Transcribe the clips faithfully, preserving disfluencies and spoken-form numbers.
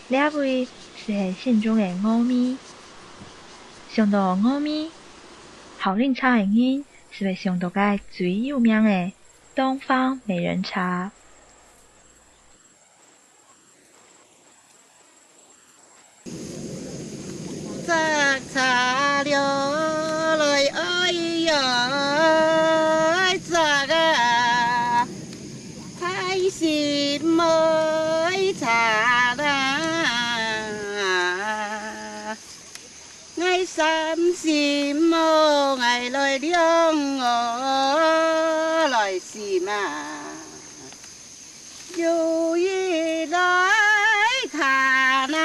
這位就係心中个峨眉。想到峨眉，孝陵社个人就會想到該最有名个東方美人茶。摘茶了來，哎呀，摘啊，開心愛茶啦。 𠊎三心哦，𠊎來量哦，來心啊，有意來看啊。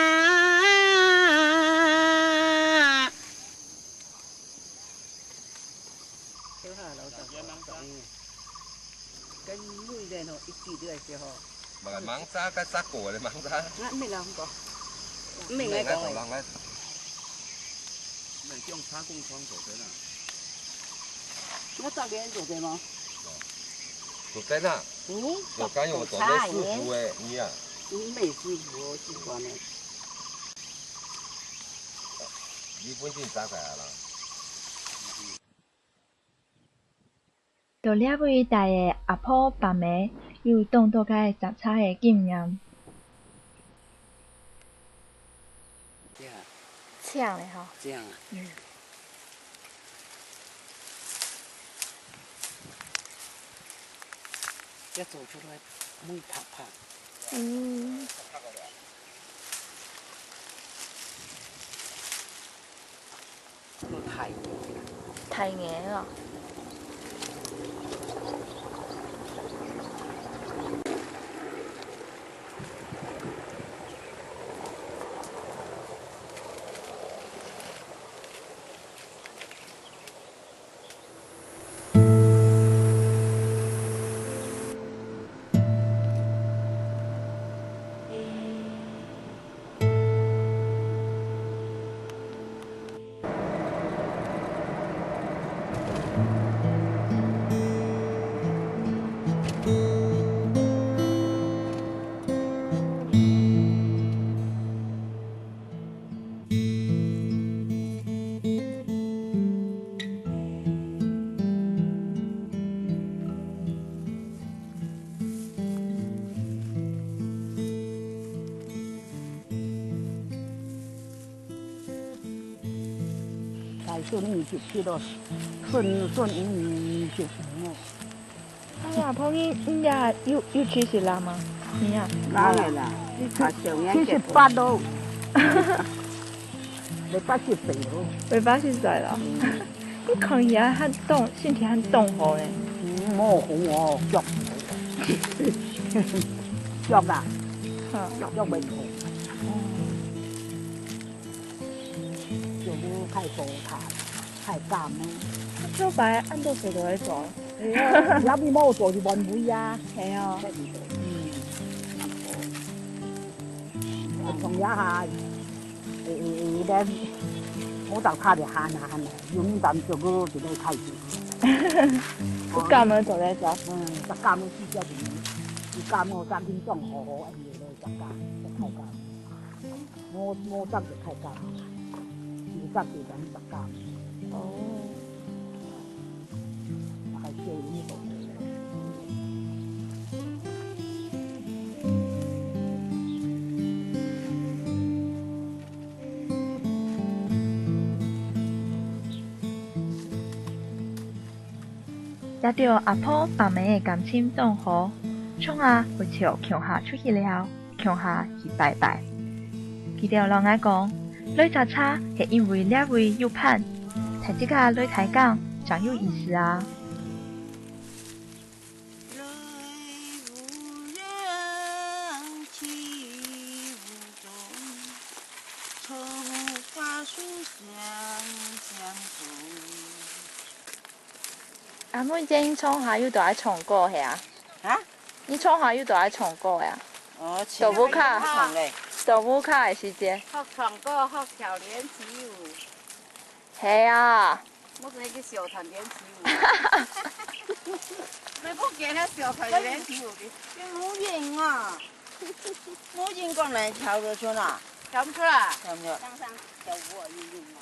好哈，老早。跟妹仔吼，一起就來學吼。 Mangsa，該摘過个mangsa。啊，毋係啦，毋過，毋係𠊎講个。毋係用茶公窗做得啦。我摘个做得無？做得啦。嗯，我講用做得舒服个，你啊。嗯，毋係舒服，習慣了。你本身摘个啊啦。 到這位戴个阿婆伯姆有當多个摘茶个經驗。這樣。青个吼。這樣啊。嗯。這做出來，毛白白。嗯。 大个。大个哦。 大孫二十七咯，孫，孫女二十五咯。哎呀，阿婆，你，你也有，有七十啦嗎？你啊？當然啦，七十，啊，小年紀。七十八咯。 你八十歲咯。你八十歲咯。嗯。你看起來還當，身體還當好呢。嗯，無好哦，腳。腳啊。哈。腳會痛。哦。就係太高大，太感冒。做白恁多事都會做。係啊，也無做就換位啊。係啊。嗯。從這下 誒，誒，誒，咧，我就較得閒啊，閒啊，用你當做个一个開始。有感冒做得做。嗯，十家冇四家就，有感冒三斤重好好，哎，來十家，十開家。我，我當就開家，有十家就十家。哦。 也對阿婆伯姆个感情當好，常下會招共下出去尞。 共下去拜拜。佢兜摎𠊎講，來摘茶係因為這位有伴，大自家來抬槓，正有意思啊。 阿妹，你這唱下又都愛唱歌係啊？啊？你唱下又都愛唱歌係啊？哦，到屋下，唱咧。到屋下个時節。學唱歌，學跳連體舞。係啊。我做一个小團連體舞。你不見了小團連體舞的，你無影啊。無人講來跳个出啊？跳毋出啊？跳毋出。上上跳舞啊，運動啊。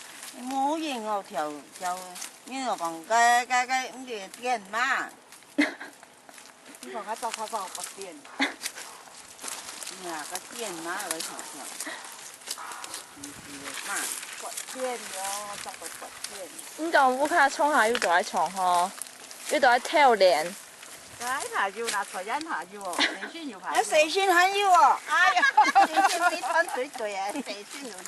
無人哦，跳，跳个。你若講該，該，該，你个電嘛？你講該走走走，發電。你啊，个電嘛，來跳跳。毋是嘛？發電咯，走到發電。你講屋下創下又在創吼，又在跳鏈。 哎，爬樹啦，坐人爬樹哦，水性有爬樹。哎，水性還有哦。哎呀，水性比穿水鬼哎，水性有有哎。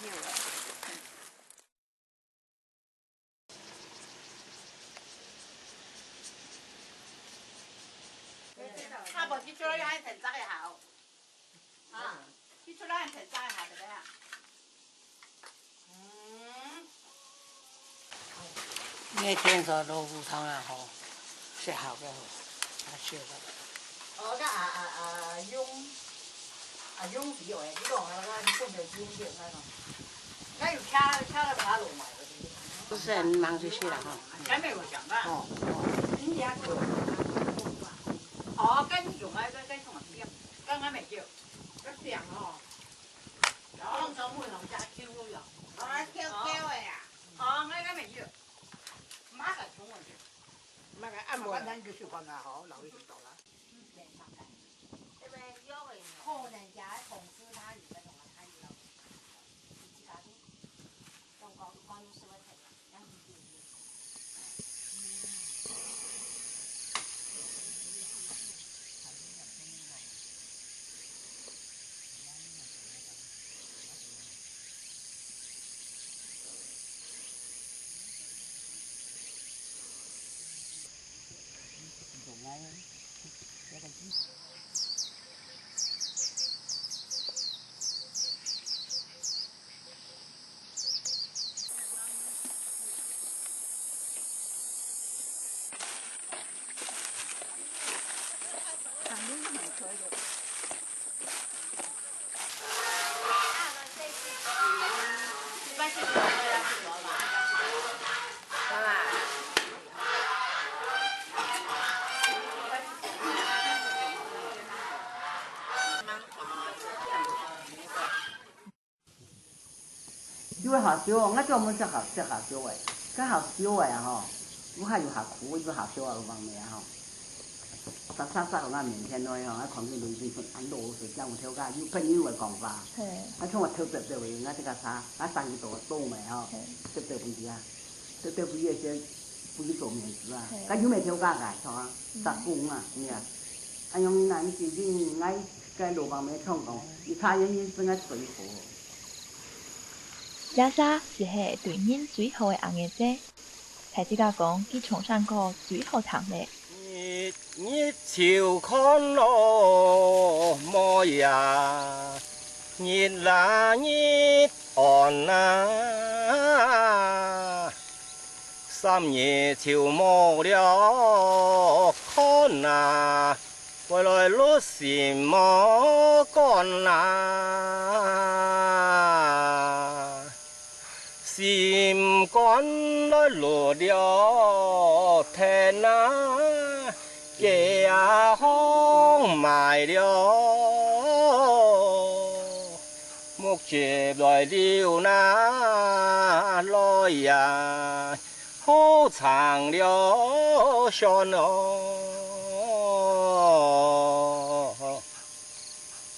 啊，無，你出來還成隻个好。啊，你出來還成隻个好，對不對啊？ 嗯。你个天上老虎頭啊，吼，食好个吼，啊，食个。哦，該啊啊啊，用，啊，用皮哦，你講啊，該你講个用皮那種，該有卡卡了卡路嘛？不是很忙就去了哈。前面有講啊。哦，哦。你也有。哦，該你用啊，該該什麼？剛剛沒有。該講哦。 有个好燒哦，𠊎專門食好食好燒个，該好燒个啊吼，有下有下苦，有下燒啊，有黃梅啊吼。沙沙沙，𠊎面前來吼，𠊎看見路邊很很多水，講有頭家，有朋友个講法，嘿，啊，像我偷偷偷个，𠊎這个沙，𠊎生意多多嘛吼，嘿，偷偷分佢啊。 特別為一些不是做面子啊，嘿，該有咩條件个，是吧？嗯。打工啊，你啊，哎喲，那你最近來該羅邦梅唱歌，你看人人正在水火。這儕就係對人最好个阿月姐，大自家講，佢唱山歌最好聽咧。 日日就看囉妹啊，日啦日安啊，三日就無了看啊，歸來落心無肝啊。 心肝來落了天啊，雞啊放埋了，目汁來流哪來呀，好長了酸哦。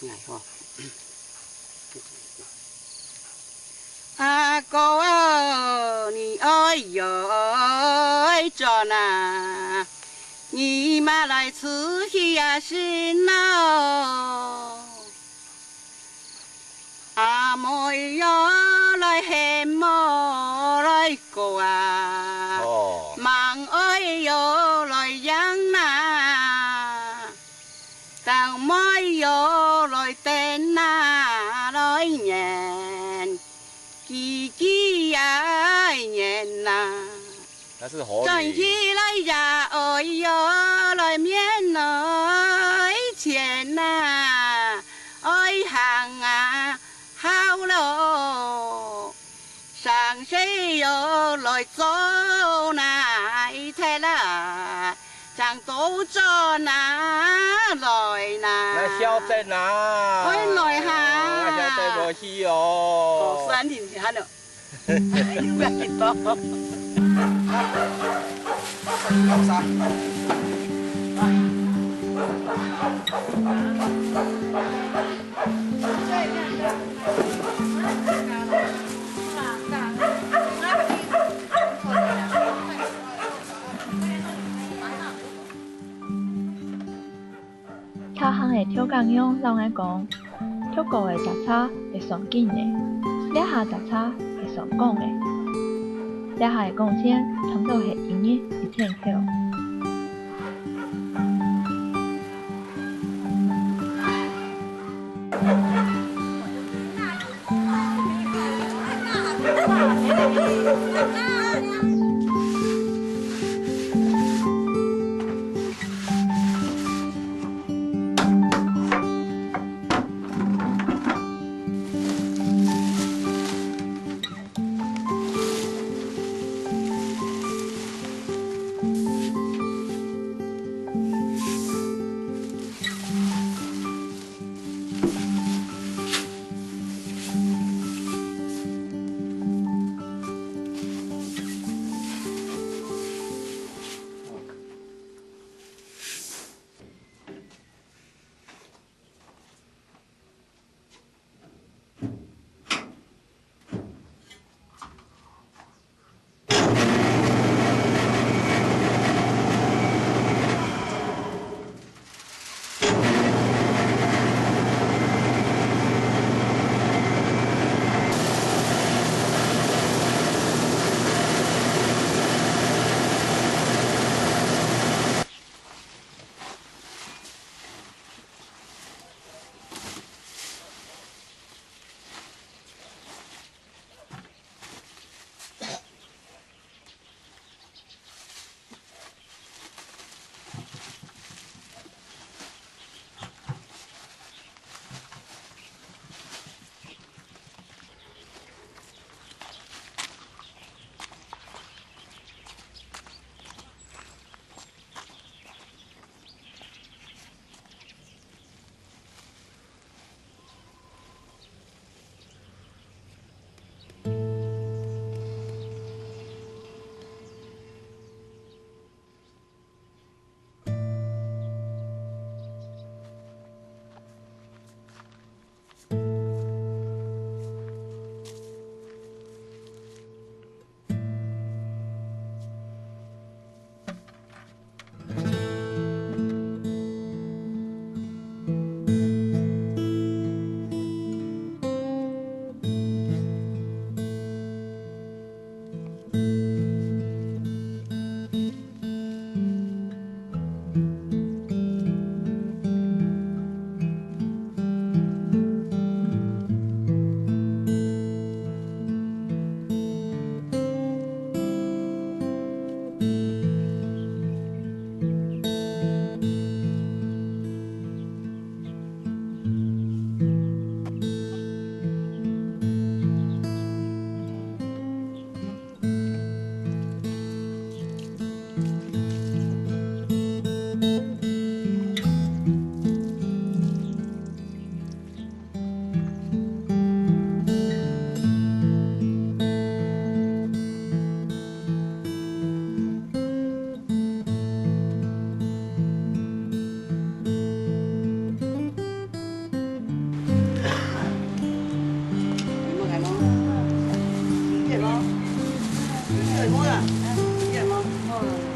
哎吼。阿哥哦，你愛愛轉啊，你嘛來自己啊心咯。阿妹喲來喊我來過啊，哦，吂愛喲來迎啊。 等妹喲來等啊來迎，幾幾呀迎啊。那是河語。轉起來呀，愛喲來面來前啊，愛行啊，好咯。 上西喲來做哪一忒啦？正倒轉啊，來啦。來，小姐啊。快來哈。哦，小姐無去哦。哦，算定下了。有个一包。跳行个跳甲娘摎𠊎講，跳高个踏車係算緊个，這下踏車係算鋼个。這下个鋼線差毋多係一日一千箍。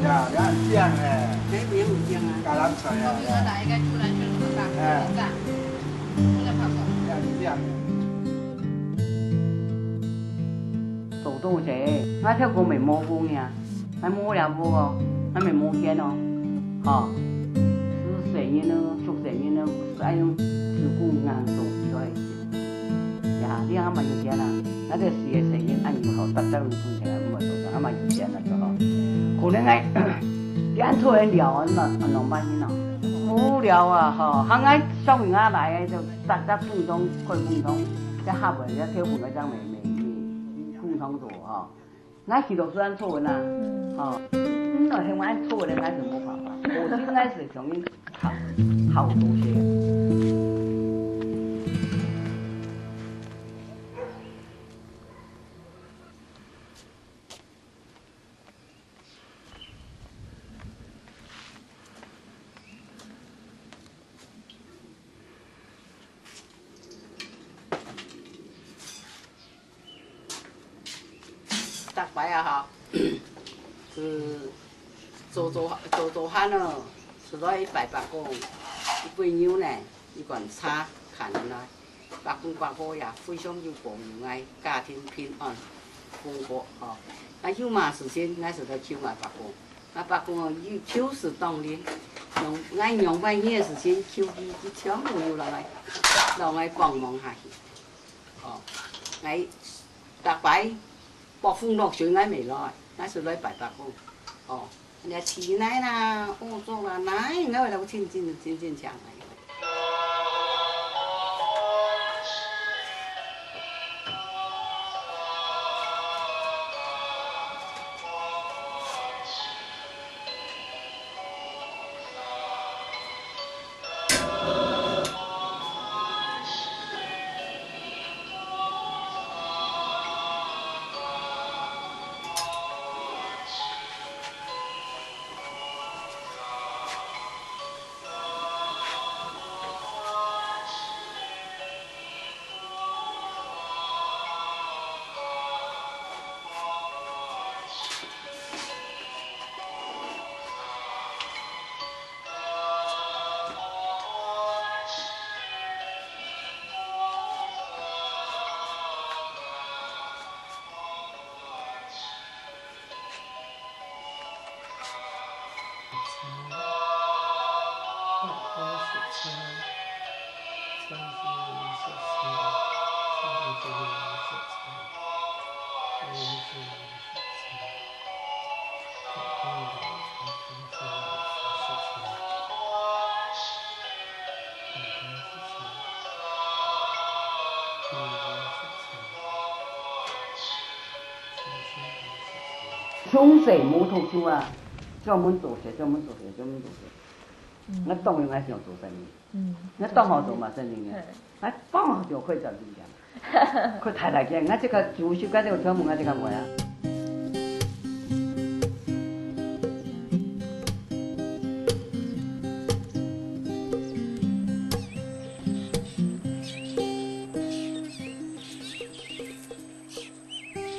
呀，你看這樣欸，橄欖菜啊，呀。哎。 做東西，𠊎跳過眉毛屋呢，𠊎無了屋哦，𠊎眉毛圈哦，吼，係細人哦，畜細人哦，係愛用手工硬東西來。呀，你看還蠻有錢啊，𠊎這四個細人，恁有好，大家都分起來，毋會做啥，還蠻有錢啊，就好。可能𠊎，你恁拖人了啊，那，那怎麼辦呢？無聊啊，吼，還愛上人家來，就大家共同，共同，這下尾，這條分个張眉。 共同做吼。𠊎去到雖然錯誤啊，吼，嗯，來喊𠊎錯誤，𠊎就無辦法。我现在是想好，好多些。逐擺啊吼，係做做做做下呢，出來拜伯公，一杯牛奶，一罐茶，看來，伯公伯婆也非常有保佑𠊎家庭平安，豐富吼。啊有麼事情，𠊎就來求𠊎伯公。 啊伯公有求是當靈，用𠊎仰般个事情求佢，佢全部有摎𠊎，摎𠊎幫忙下去。哦，𠊎逐擺暴風落水𠊎毋會來，𠊎就來拜伯公。哦，你話天奶啦，哦，做啦，奶，𠊎會來親親親親請來。 從細無讀書啊，專門做事，專門做事，專門做事。嗯。𠊎當然𠊎想做生意，嗯，𠊎當好做嘛生意个，嘿。𠊎當好就開餐廳个。開大大間，𠊎這個主修，𠊎這個專門，𠊎這個會啊。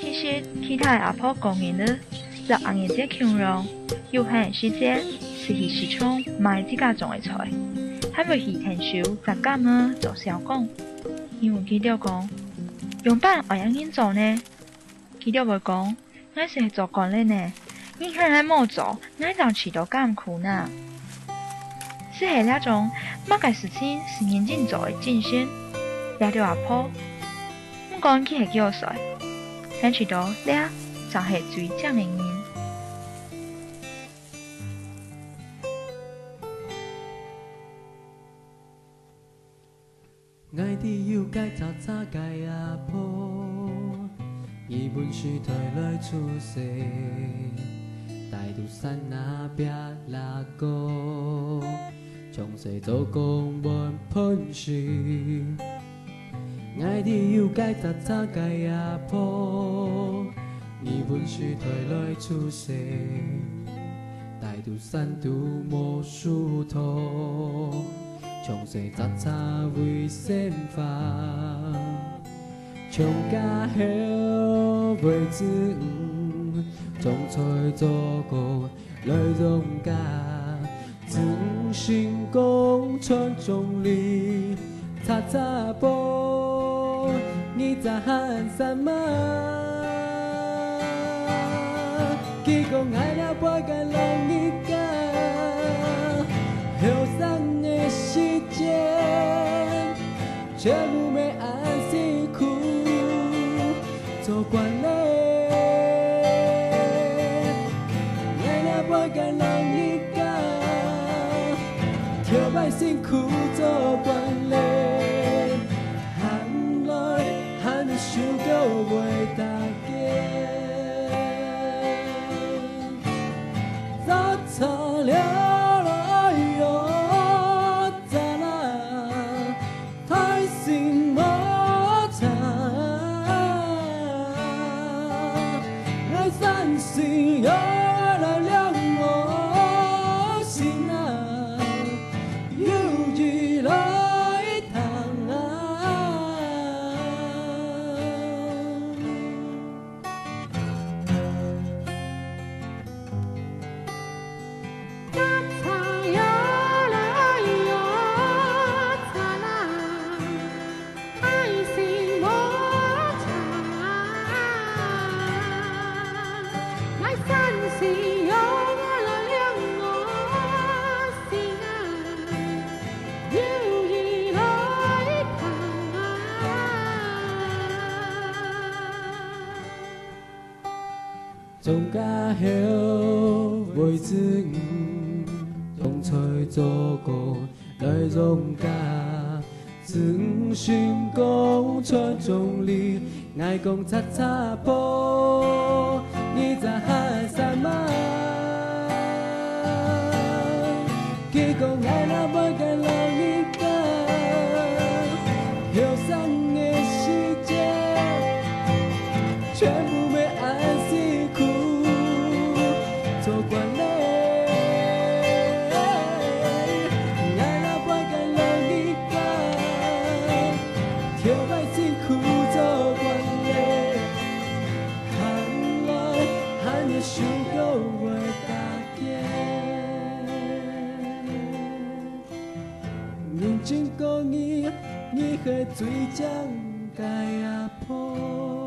其實，其他个阿婆講人呢，摎阿英姐共樣，有閒時節，就去市場買自家種个菜，還會去𢯭手摘柑仔做小工。因為佢兜講，仰般愛恁樣做呢？佢兜會講， 𠊎就係做官个呢，人閒閒無做，𠊎正試著艱苦呢。就係這種，麼个事情係認真做个精神，這兜阿婆，毋管佢係幾多歲，𠊎試著這正係最靚个人。 𠊎知有个赤赤个阿婆，日本時代來出世，戴在山那壁那个，從細做工搬糞坼。𠊎知有个赤赤个阿婆，日本時代來出世，戴在山肚無樹頭。 從細摘茶為生活，從家後為子女，種菜做工來養家。子女成功傳宗里，茶茶婆，你在喊什麼？ 佢講𠊎這輩个老人家，後生个時節，全部乜恁辛苦做官咧。𠊎這輩个老人家，頭擺辛苦做官咧，喊來喊去手腳會打結。 雜草了從家後為子女，同在做工來榮家。子女心公傳宗理，𠊎講擦擦破，你咋還三萬？佢講𠊎若會跟老人家，後生个時節， 全部愛恁辛苦做管理。𠊎若會跟老人家，就愛辛苦做管理，還老還有想過會打劫。認真講你，你係最靚个阿婆。